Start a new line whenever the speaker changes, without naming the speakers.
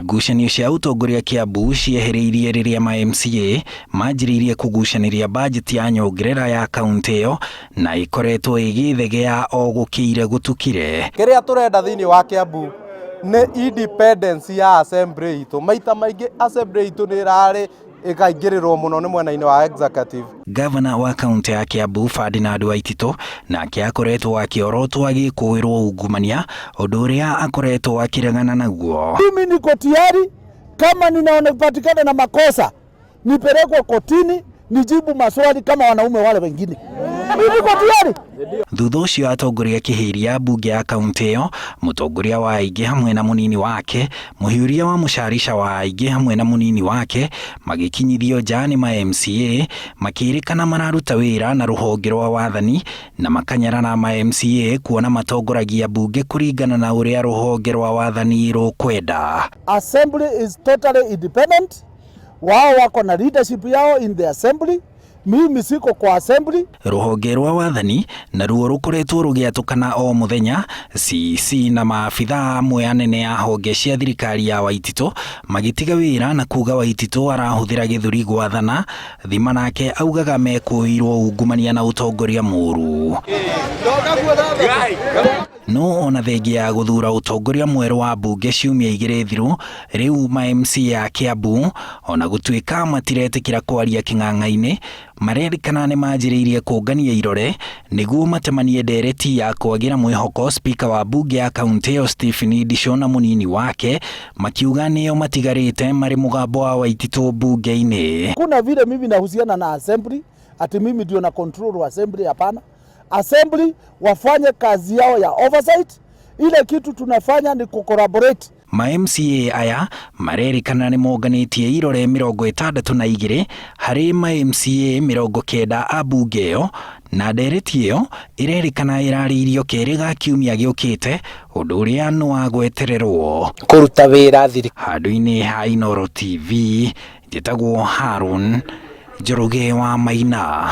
Ngucanio cia ũtongoria Kiambu ciehereirie rĩrĩa ma MCA manjĩrĩirie kũgucanĩria bajeti ya nyongerera ya kaunti ĩyo na ĩkoretwo ĩgĩthegea o gũkĩire gũtukire.
Kĩrĩa tũrenda thĩinĩ wa Kiambu nĩ independence ya assembly itũ. Maita maingĩ assembly itũ nĩ ĩrarĩ ĩkaingĩrĩrwo mũno nĩ mwena-inĩ wa executive.
Gavana wa kaunti ya Kiambu Ferdinand Waititũ nake akoretwo akĩorotwo agĩkũĩrwo ungumania, ũndũ ũrĩa akoretwo akĩregana naguo.
Mimi niko tayari kama ninapatikana na makosa nipelekwe kotini nijibu maswali kama wanaume wale wengine. Mimi niko tayari.
Thutha ũcio atongoria kĩhĩria mbunge ya kaunti ĩyo, mũtongoria wa aingĩ hamwe na mũnini wake, mũhiũria wa mũcarica wa aingĩ hamwe na mũnini wake magĩkinyithio nja nĩ ma MCA makĩrĩkana mararuta wĩra na rũhonge rwa wathani na makanyarara ma MCA kuona matongoragia mbunge kũringana na ũrĩa rũhonge rwa wathani rũkwenda.
Assembly is totally independent. Wao wako na leadership yao in the assembly. Mimi siko kwa assembly.
Rũhonge rwa wathani naruo rũkoretwo rũgĩatũkana o mũthenya, CEC na maabithaa amwe anene a honge cia thirikari ya Waititũ magĩtiga wĩra na kuga Waititũ arahũthĩra gĩthũri gwathana. Thima nake augaga mekũĩirwo ungumania na ũtongoria mũru. No ona thengia ya gũthura ũtongoria mwerũ wa mbunge ciumia igĩrĩ thiru, rĩu ma MCA a Kiambu ona gũtuĩka matiretĩkĩra kwaria kĩng'ang'a-inĩ, marerĩkana nĩ manjĩrĩirie kũngania irore nĩguo matemanie ndereti ya kwagĩra mwĩhoko spika wa mbunge ya kaunti ĩyo Stephen Ndichu na mũnini wake, makiuga nĩo matigarĩte marĩ mũgambo wa Waititũ mbunge-inĩ.
Kuna vile mimi nahusiana na assembly, ati mimi ndio na control assembly, hapana. Assembly wafanye kazi yao ya oversight. Ile kitu tunafanya ni kucollaborate.
Ma MCA aya marerĩkana nĩ monganĩtie irore 62 harĩ ma MCA 90 a mbunge ĩyo, na ndereti ĩyo ĩrerĩkana ĩrarĩirio kerĩ ga kiumia gĩũkĩte, ũndũ ũrĩa nĩ wa gwetererwo.
Kũruta wĩra thirikari.
Handũ-inĩ ha Inooro TV, njĩtagwo Harun Njoroge wa Maina.